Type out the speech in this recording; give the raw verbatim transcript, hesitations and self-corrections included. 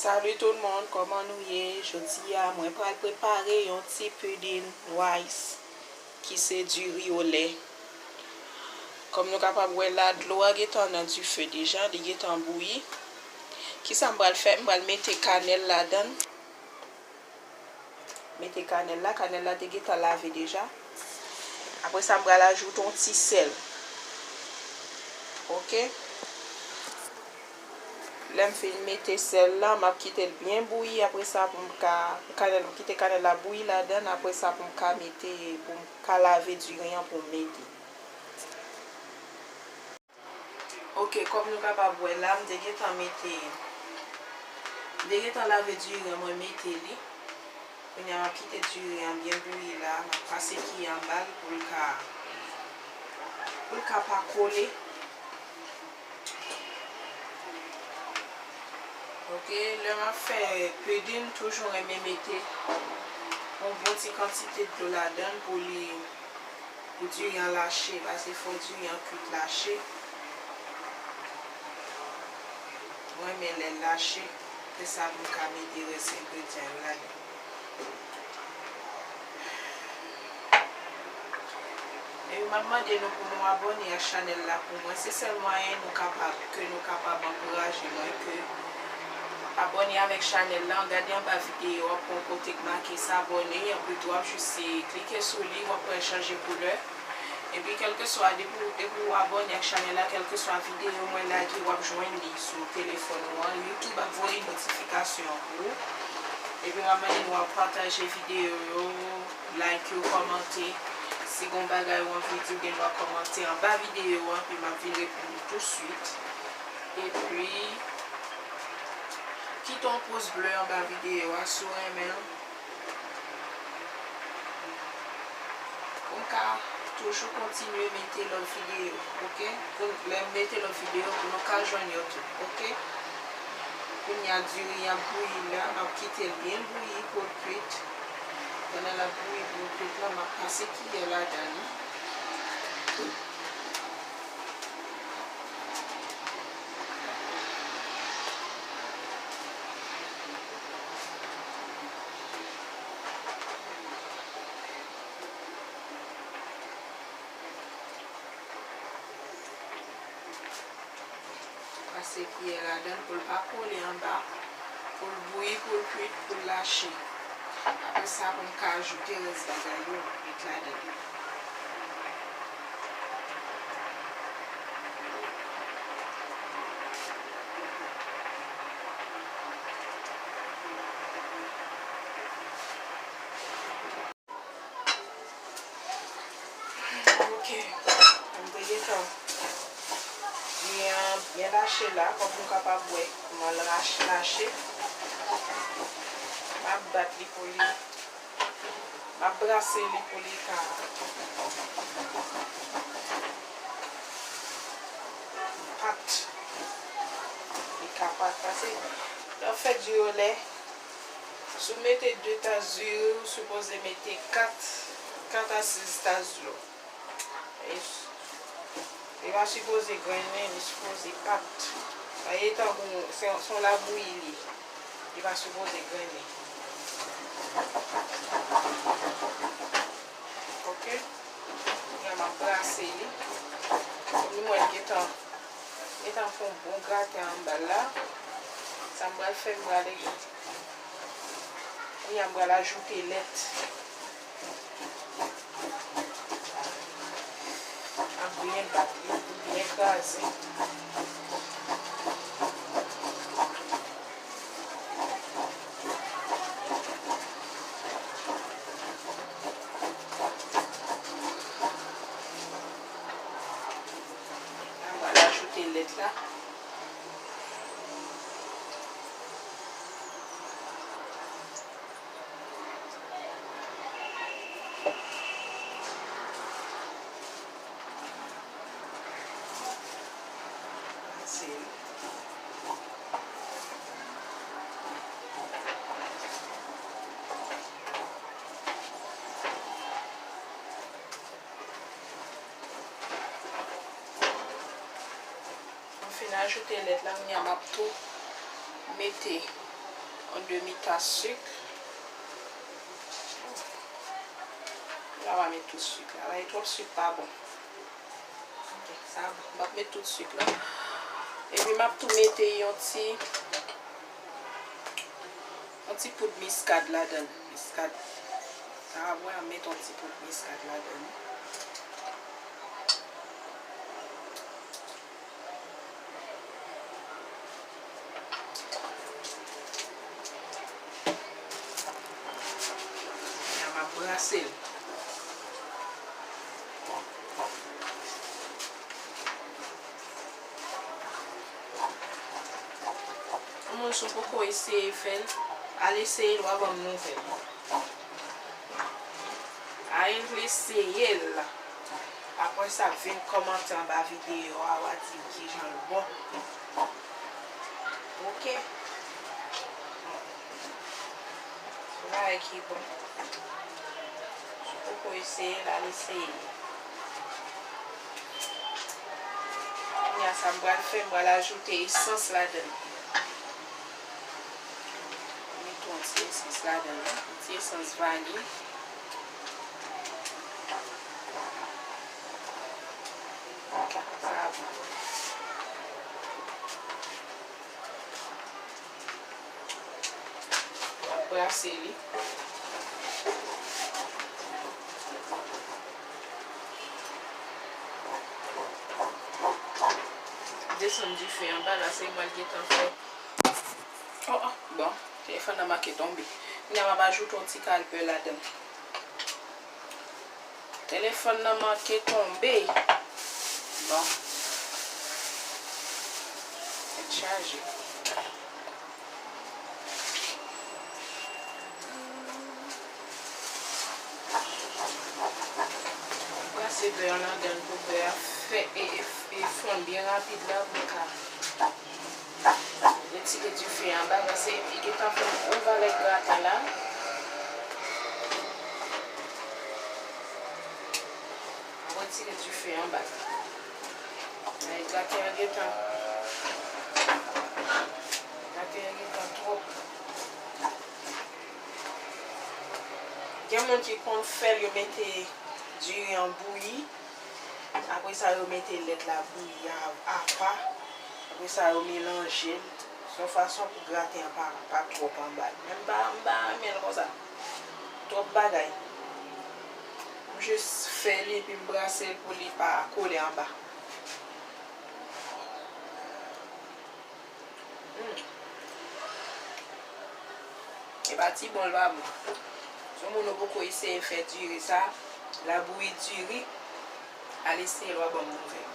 Salut tout le monde, kòman nou ye? Jodi a, mwen pral prepare yon ti pudding rice ki se diri olè. Kòm nou kapab wè la, dlo a gentan nan dife deja, li gentan bouyi. Kisa m pral fè? M pral mete kanèl ladan l. Mete kanèl la, kanèl la te gentan lave deja. Apre sa, m pral ajoute yon ti sèl. Oke. Lè m fin mete sèl la, m ap kite l byen bouyi. Apre sa, pou m ka, kanèl, m kite kanèl la bouyi ladan l. Apre sa, pou m ka mete, pou m ka lave diri an pou m mete. Oke, kòm nou kapab wè la, m te gentan mete, m te gentan lave diri an, mwen mete li. Kounye a, m ap kite diri an byen bouyi la, m ap pase kiyè anba l pou l ka, pou l ka pa kole. Oke, lè m ap fè pudding, m toujou renmen mete yon bon ti kantite dlo ladan l pou li, pou diri an lache, paske fò diri an kwit lache. Mwen renmen lè l lache, se sa pou m ka mete rès engredyan yo ladan. Epi m ap mande nou pou nou abòne ak chanèl la pou mwen. Se sèl mwayen nou kapab, ke nou kapab ankouraje mwen, ke abòne avèk chanèl la, gade anba videyo a, w ap wè yon kote k make s'abonner, anplis tou w ap jis klike sou li, w ap wè l chanje koulè. Epi kèlkeswa, depi, depi w abòne ak chanèl la, kèlkeswa videyo mwen lage, w ap jwenn li sou telefòn ou an. YouTube ap voye notifikasyon an pou ou. Epi m ap mande nou ap pataje videyo yo, like yo, kòmante. Si gon bagay ou anvi di, ou gen dwa kòmante anba videyo an, epi m ap vin reponn ou tousuit. Epi, kite yon pous ble anba videyo a si w renmen l. Pou m ka toujou kontinye mete lòt videyo, oke? Pou lè m mete lòt videyo, pou nou ka jwenn yo tou, oke? Kounye a, diri an ap bouyi la, m ap kite l byen bouyi pou l kwit. Pandan l ap bouyi pou l kwit la, m ap pase kiyè ladan li. Pase kiyè ladan l pou l pa kole anba, pou l bouyi, pou l kwit, pou l lache. Apre sa, pou m ka ajoute rès bagay yo, met ladan. Ok. M te gentan byen, byen lache la, kòm nou kapab wè kòman l rach-, lache. M ap bat li pou li. M ap brase li pou li ka pat. Li ka pat. Paske lè w fè diri olè, si w mete de tas diri, ou sipoze mete kat, kat a sis tas dlo. E s-, li pa sipoze grennen, li sipoze pat. Sa ye tankou se yon, se yon labouyi li. Li pa sipoze grennen. Ok? Kounye a m ap brase li. Kòm nou wè l gentan, gentan fè yon bon graten anba l la. Sa m pral fè, m pral, kounye a m pral ajoute lèt. M ap byen bat li pou byen kraze. M pral ajoute lèt la. Mwen fin ajoute lèt la, kounye a m ap tou mete Yon demi tas sik. La, m a met tout sik la. Bay twòp sik pa bon. Ok, sa bon. M ap met tout sik la. Epi m ap tou mete yon ti, yon ti poud miskad ladan l. Miskad. Sa a, mwen, m met yon ti poud miskad ladan l. Kounya m ap brase l. Yon moun, si w poko eseye fè l, al eseye l, w a ban m nouvèl. Al eseye l. Apre sa, vin kòmante anba videyo a, w a di m kijan l bon. Ok. Se yon bagay ki bon. Si w poko eseye l, al eseye l. Kounya sa m pral fè, m pral ajoute esans ladan l. Mete yon ti esans ladan l, yon ti esans vaniy. Sa bon. Brase li. Desann dife anba la, se mwen l gentan fè. Oh, oh, bon, telefòn nan manke tonbe. Kounya m ap ajoute yon ti kal bè ladan l. Telefòn nan manke tonbe. Bon. Mèt chaje. Brase bè an ladan l pou bè a fè e, e, e fonn byen rapid la pou l ka. Retire dife anba, paske li gentan fè yon valè graten la. Retire dife anba. Ay, graten an gentan. Graten an gentan twòp. Gen moun ki konn fè l, yo mete diri an bouyi. Apre sa, yo mete lèt la bouyi a, apa. Apre sa, yo melanje l. Se yon fason pou graten an pa, pa twòp anba. Men m pa, m pa renmen l konsa. Twòp bagay. M jis fè li epi m brase l pou li pa kole anba. Hmm. E pa ti bon l pa bon. Si yon moun ou poko eseye fè diri sa, labouyi diri, al eseye l w a ban m nouvèl.